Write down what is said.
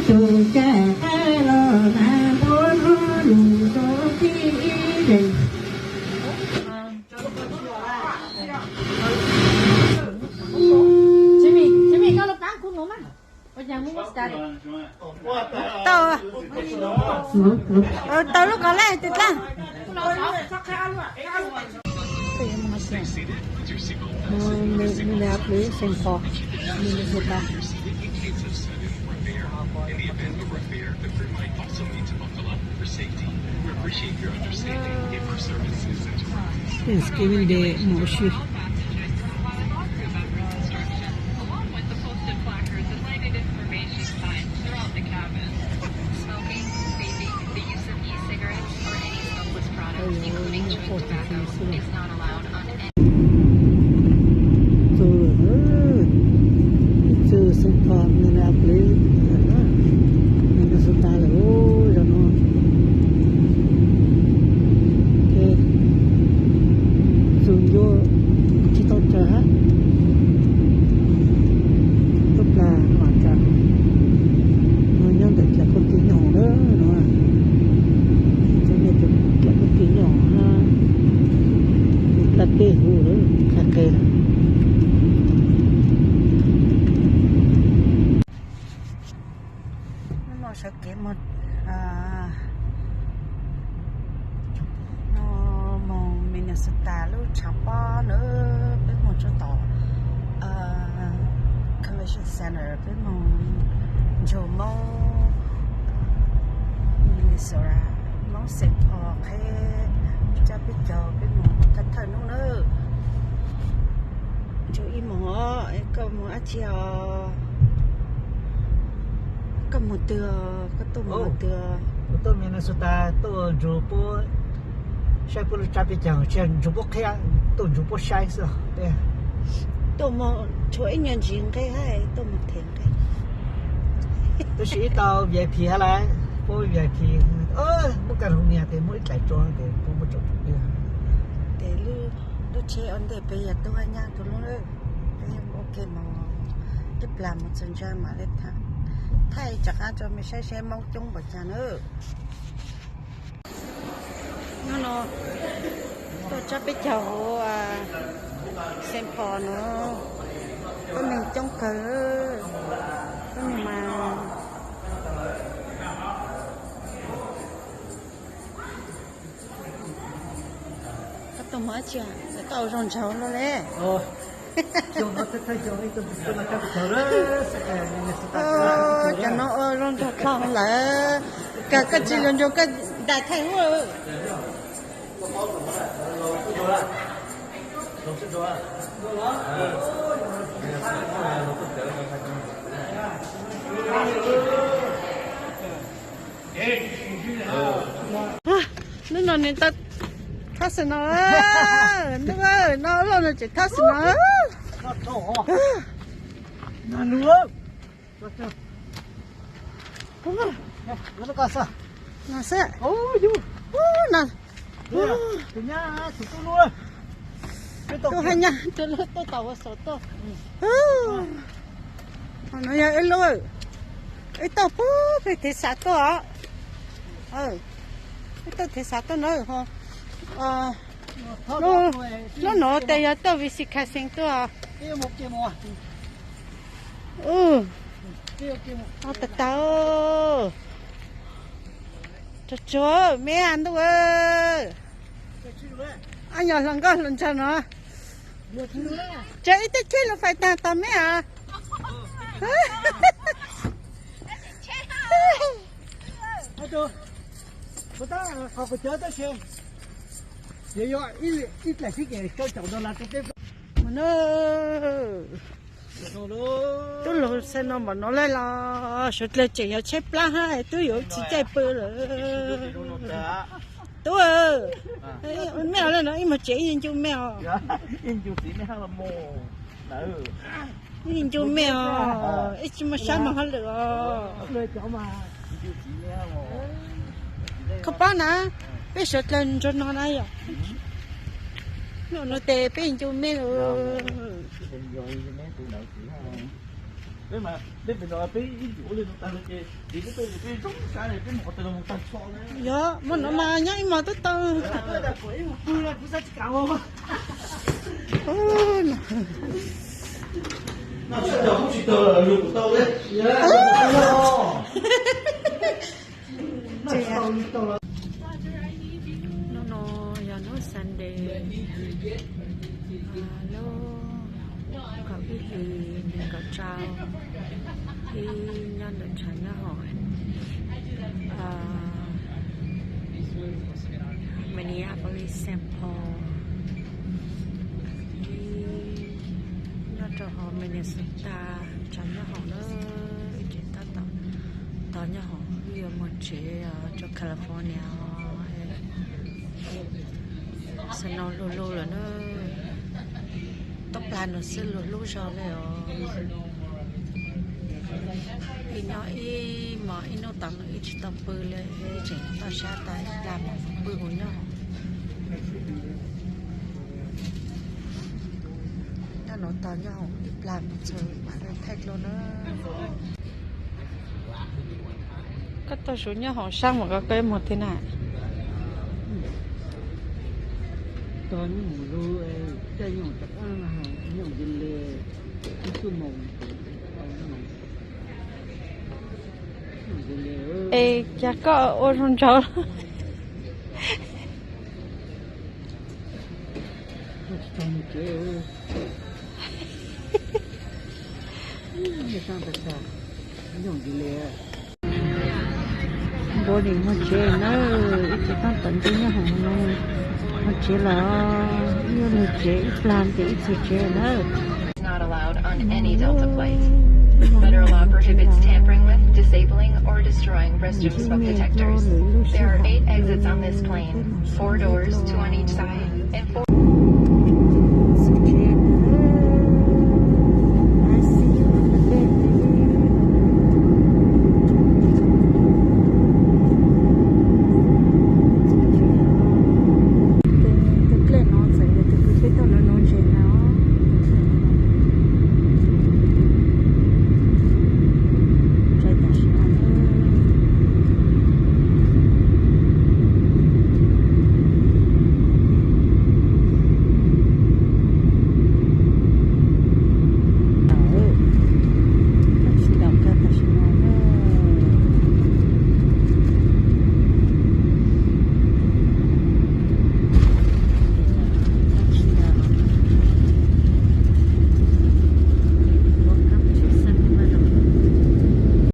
Tus caj qab los mas npua no lus rau tib zeeg. Tau, tau lub kos lej tus dlawg. Minneapolis, Saint Paul, Minnesota. Thanksgiving Day mus ua si. Txwj, txwj Saint Paul, Minneapolis, Minnesota lawm zog no. Ces txwj ncuab tsis tau tsawg hab. Tub plag no tsawg no, nyob ntawm cov koj kis nyom lawm no. Cov nej tus cov koj kis nyom hab, plag teb huv lawm qhia qe lawm. Hnub no sawv kev mus, no mus Minnesota lub tshav pob na, peb mus tsuag tom Convention Center, peb mus ntsug Moob Minnesota, Moob Saint Paul qheb, coj peb caug peb mus thawj thawj hnub na. Ntsug ib moos os, koj mus dab tsi os? Koj mus twg os? Koj tuaj mus twg? Kuv tuaj Minnesota tuaj ntsug puab saib puab lub tsab peb caug, tsis ntsug puab qheb, tuaj ntsug puab saib xwb. Tuaj mus tshuav ib nyuag ntsis nqe hab tuaj mus them nqe. Tab sis ib tau V I P hab lawm, puab V I P, muab California tes muab ib dlaim tso tes puab muab tso. Tes lub tsheb ua ntej peb yog tub hab nyab tug lub, peb ua ke mus, twb plag mus txog ntsa mam li thaij rov qab rau mej saib seb Moob coob npaum cas na. Hnub no tuaj tsab peb caug huv Saint Paul no, tuab neeg coob kawg, tuab neeg mas. Koj tuaj mus dab tsi? Koj ua zoo nraug luaj le. Cov no ua zoo nraug dhau lawm, kawg koj tsis zoo nraug koj dai thaij huab. Hnub no nws tau thab xwm no, hnub no loj no tseem thab xwm no. Tus hab nyab tus lub tuaj tau ua xaus tuaj. No yog ib lub, ib tug puag pem thev xav tuaj os. Ib tug thev xav tuaj na. Lub no tes yog tuaj visit cousin tuaj. Tau tau. Tsuag tsuag me ntuj. Ab, yog hluas nkauj hluas nraug no. Tseem ib teg tsheb lus fais tag tog me as. Tub lug xa no npaum no lawm los suav dlawg tseem yog tsheb plab hab tub yuav tsis caij pw lawm. Tub, me os, lawm no ib mos tsev ib ncu me os. Ib ncu me os, ib tsis muaj sab mos hauj lwm os. Koj paub na, peb suav dlawg nrog no na yom. No tes peb ncu me lawm. Peb mas peb pem no peb ib ua li no tag no ces vim peb peb zoo sab peb mus qhov twg los mus tag nrho. Yog muaj no mas nyob ib hmos twb tau. Tsis tau, tsis tau, lus kuv tau li. Hnub no yog hnub Sunday, lub kaum ib hlis nees nkaum rau, ib nyob ntawm tshav nyob hauv Minneapolis, Saint Paul, ib nyob rau hauv Minnesota, tshav nyob hauv na, ces tab tom tog nyob hauv, wb yuav mus tsev rau California. Snow lug lug lawm na, toj plag no xwb lug hlub zog li os. Wb nyob ib hmos ib hnub tod no wb tsis tau pw li, tseem toj sab tas ib plag mus pw hauv nyob hauv. Nyob no tog nyob hauv ib plag mus txog mam li thaij dua na. Koj tau suv nyob hauv sab mas koj koj ib mus thiab na. Tog nyob hauv lub, caij nyob hauv rov qab nyob hauv li ib xuab moos. Es cas koj ua zoo ntsauv? Npua nim muag tsev na, ib tug tab tom ntsib nyob hauv no, muag tsev los ib lub tsev ib plag ces ib txog tsev na. Not allowed on any Delta flight. Federal law prohibits tampering with, disabling, or destroying restroom smoke detectors. There are eight exits on this plane, four doors, two on each side, and four